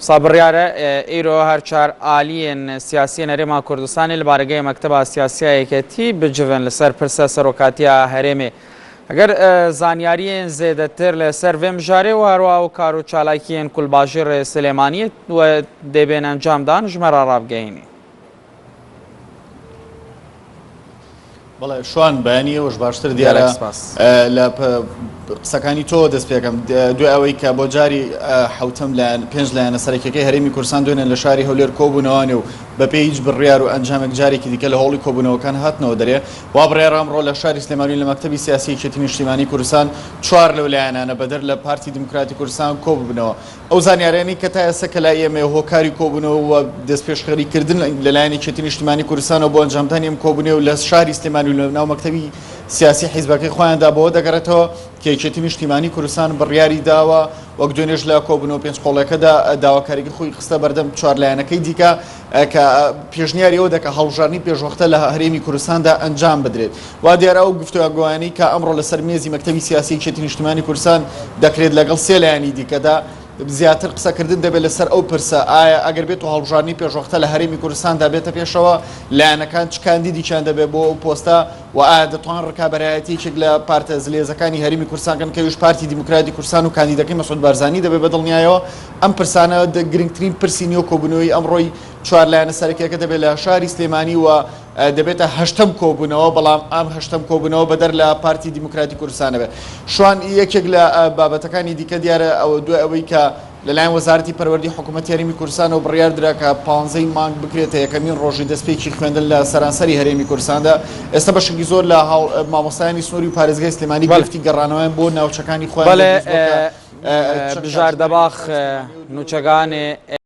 وسا بڕیارە ئیرۆ هەر چار ئالیێن سیاسیێن هەرێما کوردستانێ لە بارەگەی مەکتەبا سیاسیا یەکێتی بجڤن لەسەر پرسە سەرۆکاتیا هەرێمێ. ئەگەر زانیاریێن زێدەتر لەسەر ڤێ مژارێ و هەروە ئەو کار و چالاکیێن کول باژێڕێ سلێمانیێ و دێ بێن ئەنجام دان ژ مە را ڕابگەینی. بەڵێ شوان بەیانی ئێوەش باشتر دیارە لە قسەکانی تۆ دەست پێکەم دوای ئەوەی کە بۆ جاری حوتەم لایەن پێنج لایەنە سەرەکیەکەی هەرێمی کوردستان دوێنێ لە شاری هەولێر کۆبوونەوەێ و بەپێی هیچ بڕیار و ئەنجامێک جارێکی دیکە لە هۆڵی کۆبوونەوەکان هاتنەوە دەرێ وا بڕیارە ئەمڕۆ لە شاری سلێمانی لە مەکتەبی سیاسی یەکێتی نیشتیمانی کوردستان چوار لەو لایەنانە بەدەر لە پارتی دیموکراتی کوردستان کۆببنەوە. ئەو زانیاریانەی کە تا ئێستا کە لای ئێمەیە هۆکاری کۆبوونەوە و دەستپێشخەری کردن لەلایەن یەکێتی نیشتیمانی کوردستانەوە بۆ ئەنجامدانی ئەم کۆبوونەوە لە شاری سلێمانی و لە ناو مەکتەبی سیاسی حیزبەکەی خۆیاندا بەوە دەگەڕێتەوە کە یەکێتی نیشتیمانی کوردستان بڕیاری داوە وەک دوێنێش لە کۆبوونەوە پێنج قۆڵەکەدا داواکاریی خۆی خستە بەردەم چوار لایەنەکەی دیکە کە پێشنیاری ئەوە دەکات هەڵبژاردنی پێشوەختە لە هەرێمی کوردستاندا ئەنجام بدرێت. وا دیارە ئەو گفتوگۆیانەی کە ئەمڕۆ لەسەر مێزی مەکتەبی سیاسی یەکێتی نیشتیمانی کوردستان دەکرێت لەگەڵ سێ لایەنی دیکەدا زیاتر قسەکردن دەبێت لەسەر ئەو پرسە ئایا ئەگەر بێت و هەڵبژاردنی پێشوەختە لە هەرێمی کوردستاندا بێتە پێشەوە لایەنەکان چ کاندیدیکیان دەبێت بۆ ئەو پۆستە و ئایا دەتوان ڕکابەرایەتی یەکێک لە پارتە زلێزەکانی هەرێمی کوردستان کەن کە ئەویش پارتی دیموکراتی کوردستان و کاندیدەکەی مەسعود بارزانی دەبێت بە دڵنیایەوە ئەم پرسانە گرنگترین پرسی نێو کۆبوونەوەی ئەمڕۆی چوار لایەنە سەرەکیەکە دەبێت لە شاری سلێمانی و دەبێتە هەشتەم کۆبوونەوە، بەڵام ئەم هەشتەم کۆبوونەوە بەدەر لە پارتی دیموکراتی کوردستان دەبێت. شوان یەکێک لە بابەتەکانی دیکە دیارە ئەوە دوای ئەوەی کە لەلایەن وەزارەتی پەروەردەی حکوومەتی هەرێمی کوردستانەوە بڕیار درا کە پانزەی مانگ بکرێتە یەکەمین ڕۆژی دەستپێکی خوێندن لە سەرانسەری هەرێمی کوردستاندا ئێستا بەشێکی زۆر لە مامۆستایانی سنووری و پارێزگای سلێمانی گرفتی گەڕانەوەیان بۆ ناوچەکانی خۆیان بەڵێ بژار دەباخ نوچەگانێ.